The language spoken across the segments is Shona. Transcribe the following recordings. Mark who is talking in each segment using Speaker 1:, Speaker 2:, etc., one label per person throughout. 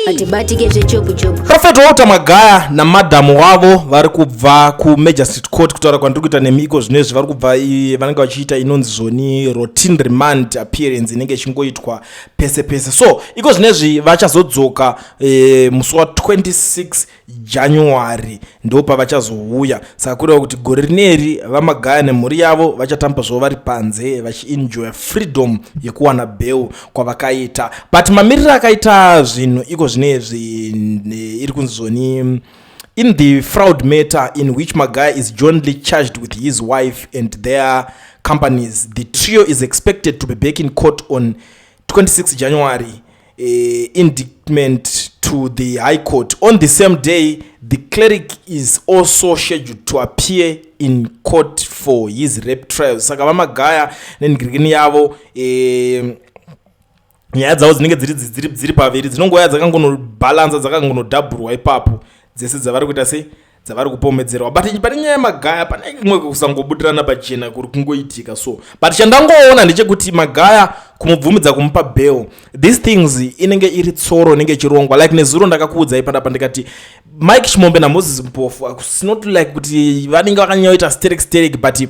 Speaker 1: Atibatike zvechopu chopu.
Speaker 2: Prophet Walter Magaya namadhamu wavo vari kubva kuMagistrate Court. Kutaura kwandiri kuita nemi iko zvino izvi, vari kubva, vanenge vachiita inonzi zvoni routine remand appearance inenge ichingoitwa pese pese. So iko zvinezvi vachazodzoka musi wa26 January, ndo pavachazouya. Saka kureva kuti gore rineri VaMagaya nemhuri yavo vachatamba zvavo vari panze, vachienjoya freedom yekuwana bail kwavakaita. But mamiriro akaita zvinhu iko zvinezvi, iri kunzi zvoni in the fraud matter in which Magaya is jointly charged with his wife and their companies, the trio is expected to be back in court on 26 January, indictment to the High Court. On the same day, the cleric is also scheduled to appear in court for his rape trial. Saka VaMagaya nenhingirikini yavo, nyaya dzavo dzinenge dziri paviri, dzinongouya dzakangonobhalansa, dzakangonodhabhurwa ipapo, dzese dzavari kuita sei, dzavari kupomedzerwa. But pane nyaya yeMagaya, pane kumwe kusangobudirana pachena kuri kungoitika. So, but chandangoona ndechekuti Magaya kumubvumidza kumupa bail, these things inenge iri tsoro inenge ichirongwa. Like nezuro ndakakuudzai panapa ndikati Mike Chimombe naMoses Mpofu, it's not like kuti vanenge vakanyanyoita sterek sterek, but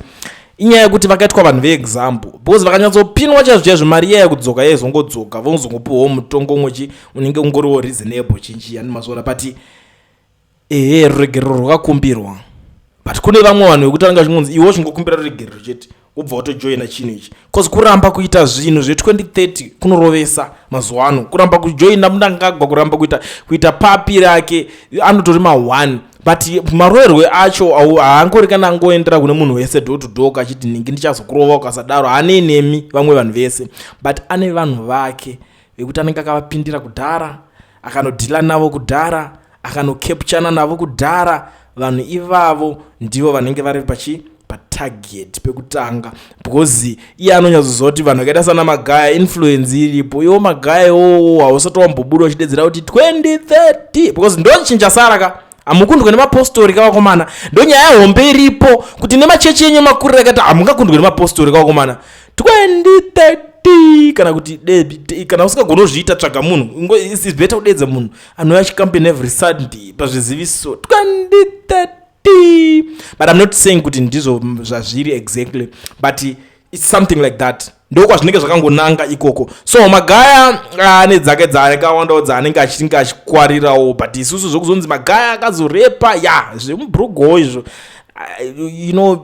Speaker 2: inyaya yekuti vakaitwa vanhu veexample, because vakanyatsopinwa chaizvo chaizvo, mari iya yekudzoka yaizongodzoka, vozongopiwawo mutongo umwechi unenge ungoriwo reasonable chinchi yani mazvona. But ehe, ruregerero rwakakumbirwa, but kune vamwe vanhu vekuti vanenge vachingonzi iwe uchingokumbira ruregerero chete, wobva watojoina chinhu ichi, 'cause kuramba kuita zvinhu zve2030 kunorovesa mazuva ano. Kuramba kujoina Mnangagwa, kuramba kuita papi rake, anotori ma1, but maroverwe acho haangori kana angoendera kune munhu wese door to door kachiti ningi ndichazokurova ukasadaro. Haanei nemi vamwe vanhu vese, but ane vanhu vake vekuti anenge akavapindira kudhara, akanodhila navo kudhara, akanokepchana navo kudhara. Vanhu ivavo ndivo vanenge vari pachi patarget pekutanga, because iye anonyatsoziva kuti vanhu vakaita sana Magaya, influence iripo. Iwo Magaya iwowo hausati wambobuda uchidedzera kuti 2030, because ndochinja sara ka. Hamukundwe nemapostori kavakomana, ndo nyaya hombe iripo, kuti nemachechi enyu makurira akati hamungakundwe nemapostori kavakomana. 2030 kana kuti kana usingagoni kuzviita, tsvaga munhu. It's better kudedza munhu anouya achicampaign every Sunday pazviziviso 2030. But I'm not saying kuti ndizvo zvazviri exactly, but it's something like that. Ndokwazvinenge zvakangonanga ikoko. So Magaya ane dzake dzaakawandawo dzaanenge achinge achikwarirawo, but isusu zvokuzonzi Magaya akazorepa ya zvemubhurugo izvo,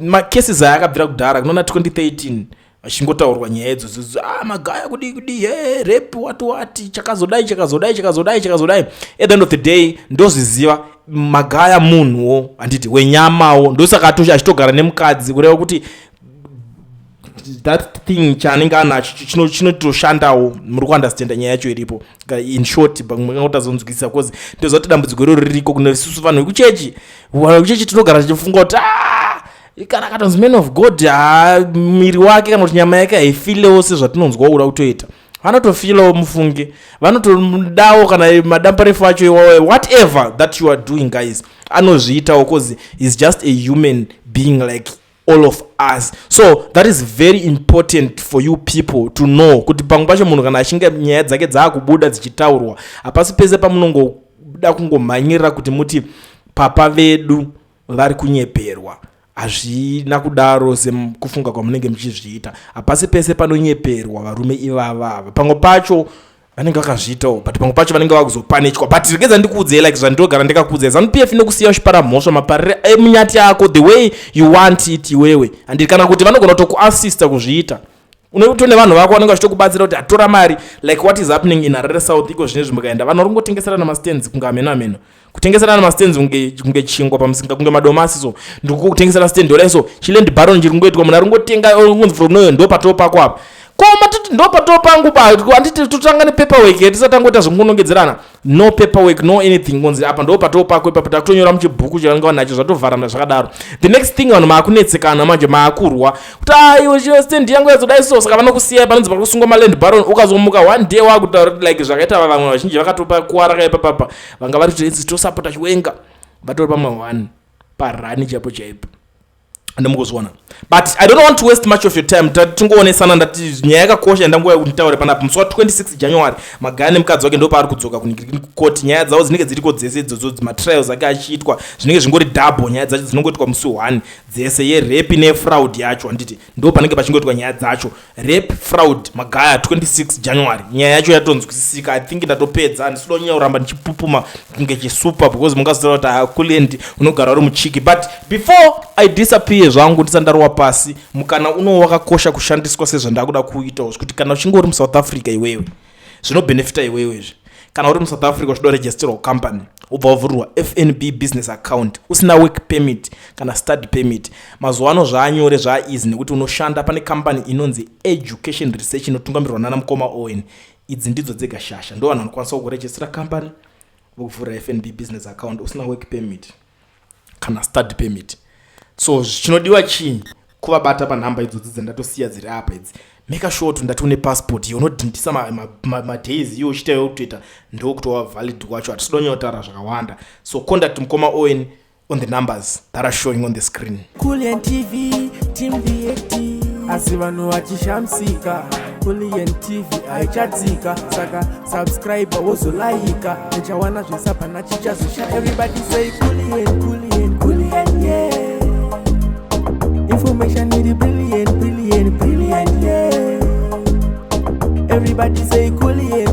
Speaker 2: macases aya akabvira kudhara kunona 2013, vachingotaurwa nyaya idzodzo, ah, Magaya kudii kudii, he rape, wati wati, chakazodai, chakazodai, chakazodai, chakazodai. At the end of the day, ndozviziva Magaya munhuwo, handiti, wenyamawo, ndosaka achitogara nemukadzi, kureva kuti that thing chaanenge anacho chinotoshandawo. Muri kuunderstanda nyaya yacho iripo in short, mangotazonzwisisa, 'cause ndoziva kuti dambudziko iroro ririko kune isusu vanhu vekuchechi. Vanhu vekuchechi tinogara tichifunga kuti, ah, kana akatonzi man of God, ha, miri wake kana kuti nyama yake haifilewo sezvatinonzwa kuda kutoita. Vanotofilawo, mufunge, vanotodawo kana madambarefu acho iwawo. Whatever that you are doing, guys, anozviitawo 'cause is just a human being like all of us. So that is very important for you people to know kuti pamwe pacho munhu kana achinge nyaya dzake dzaakubuda dzichitaurwa, hapasi pese pamunongoda kungomhanyirira kuti muti papa vedu vari kunyeperwa. Hazvina kudaro sekufunga kwamunenge muchizviita. Hapasi pese panonyeperwa varume ivavava. Pamwe pacho vanenge vakazviitawo, but pamwe pacho vanenge vakuzopanechwa. But regedza ndikuudzei, like zvandinogara ndikakuudzai, ZANU PF inokusiya uchipara mhosva maparire emunyati ako the way you want it iwewe, handiti? Kana kuti vanogona kutokuassista kuzviita, unotone vanhu vako vanenge vachitokubatsira kuti atora mari, like what is happening in Harare South iko zvinezvi. Mukaenda, vanhu vari kungotengeserana mastands kunge hameno hameno, kutengeserana mastands kunge chingwa pamusika, kunge madomasi. So ndikukutengesera stand odai, so chiland baron chiri kungoitwa, munhu ari kungotenga, kunzi from noyo ndo patoo pako apa. Ko matiti ndo patoo pangu pa, handiti? Totanga nepaperwork, tisati tangoita zvekunongedzerana. No paperwork, no anything, kunzi apa ndo patoo pako ipapo, takutonyora muchibhuku chavanenge vanacho, zvatovharana zvakadaro. The next thing, vanhu maakunetsekana manje, maakurwa kuti aiwe, stand yangu yazodai. So saka vanokusiyai panonzi pari kusungwa maland baron. Ukazomuka one day wakutaura kuti like zvakaita vamwe vazhinji vakatopa kuwara kaipapapa, vanga vari kuti tosapota Chiwenga, vatori pamwe one parani chaipo chaipo. Andimukuzviona, but I don't want to waste much of your time. Tingoonesana. Ndati nyaya yakakosha yandangouya kuti nditaure panapa. Musi wa26 January, Magaya nemukadzi wake ndo paari kudzoka kukoti. Nyaya dzavo dzinenge dziriko dzese idzodzo, matrials ake achiitwa, zvinenge zvingori double. Nyaya dzacho dzinongoitwa musi 1 dzese, yerape nefraud yacho, handiti? Ndo panenge pachingoitwa nyaya dzacho, rape, fraud. Magaya, 26 January. Nyaya yacho yatonzwisisika. I think ndatopedza. Handisida kunyanya kuramba ndichipupuma kunge chisupa, because mungazotaura kuti hakulendi unogara uri muchiki. But before I disappear zvangu, ndisati ndarowa pasi, mukana uno wakakosha kushandiswa sezvandakuda kuitawo, zvekuti kana uchinge uri muSouth Africa iwewe, zvinobhenefita iwewe izvi. Kana uri muSouth Africa uchida kuregisterwa company, ubva wavhurirwa FNB business account usina work permit kana study permit, mazuva ano zvaanyore, zvaaeasy, nekuti unoshanda pane company inonzi Education Research, inotungamirwa nana mukoma Owen. Idzi ndidzo dzega shasha, ndo vanhu vanokwanisa kukuregistera company, vokuvhurira FNB business account usina work permit kana study permit. So chinodiwa chii? Kuvabata panhamba idzodzi dzandatosiya dziri apa idzi. Make sure kuti ndati une passport yaunodhindisa madays iwo uchiita kutoita, ndokutova valid kwacho. Hatisida kunyanyotaura zvakawanda. So contact mukoma Owen on the numbers that are showing on the screen.
Speaker 3: Kulian TV, Team VAT. Asi vanhu vachishamisika, Kulian TV haichatsika. Saka subscribe, wozolaika, uchawana zvesapana chichazosha. Everybody say Kulian, Kulian, Kulian, yeah. Information iri brilliant, brilliant, brilliant, yeah. Everybody say Kulian.